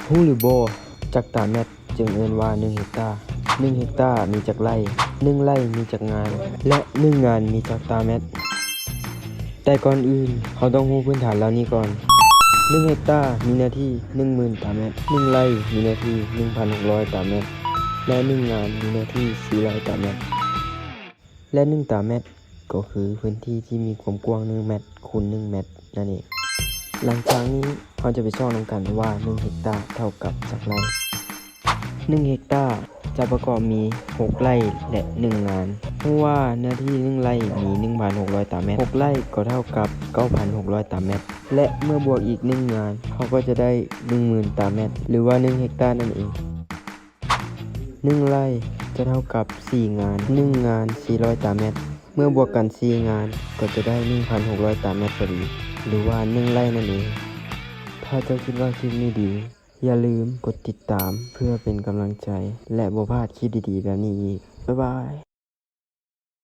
ຮູ້ຫຼືບໍ່ ຈັກຕາແມັດຈຶ່ງເອີ້ນວ່າໜຶ່ງເຮັກຕາ? ໜຶ່ງເຮັກຕາມີຈັກໄລ່? ໜຶ່ງໄລ່ມີຈັກງານ? ແລະ ໜຶ່ງງານມີຈັກຕາແມັດ? ແຕ່ກ່ອນອື່ນ ເຮົາຕ້ອງຮູ້ພື້ນຖານເຫຼົ່ານີ້ກ່ອນ. ໜຶ່ງເຮັກຕາມີເນື້ອທີ່ໜຶ່ງໝື່ນຕາແມັດ, ໜຶ່ງໄລ່ມີເນື້ອທີ່ໜຶ່ງພັນຫົກຮ້ອຍຕາແມັດ ແລະ ໜຶ່ງງານມີເນື້ອທີ່ສີ່ຮ້ອຍຕາແມັດ. ແລະ ໜຶ່ງຕາແມັດກໍຄືພື້ນທີ່ທີ່ມີຄວາມກວ້າງໜຶ່ງແມັດຄູນໜຶ່ງແມັດນັ້ນເອງ. ຫຼັງຈາກນີ້ເຮົາຈະໄປຊອກນຳກັນວ່າໜຶ່ງເຮັກຕາເທົ່າກັບຈັກໄລ່? ໜຶ່ງເຮັກຕາຈະປະກອບມີຫົກໄລ່ ແລະ ໜຶ່ງງານ. ຮູ້ວ່າເນື້ອທີ່ໜຶ່ງໄລ່ມີໜຶ່ງພັນຫົກຮ້ອຍຕາແມັດ, ຫົກໄລ່ກໍເທົ່າກັບເກົ້າພັນຫົກຮ້ອຍຕາແມັດ ແລະ ເມື່ອບວກອີກໜຶ່ງງານ ເຮົາກໍຈະໄດ້ໜຶ່ງໝື່ນຕາແມັດ ຫຼືວ່າໜຶ່ງເຮັກຕານັ້ນເອງ. ໜຶ່ງໄລ່ຈະເທົ່າກັບສີ່ງານ, ໜຶ່ງງານສີ່ຮ້ອຍຕາແມັດ, ເມື່ອບວກກັນສີ່ງານກໍຈະໄດ້ໜຶ່ງພັນຫົກຮ້ອຍຕາແມັດພໍດີ ຫຼືວ່າໜຶ່ງໄລ່ນັ້ນເອງ. ຖ້າເຈົ້າຄິດວ່າຄລິບນີ້ດີ ຢ່າລືມກົດຕິດຕາມເພື່ອເປັນກຳລັງໃຈ ແລະ ບໍ່ພາດຄລິບດີໆແບບນີ້ອີກ. ບາຍບາຍ.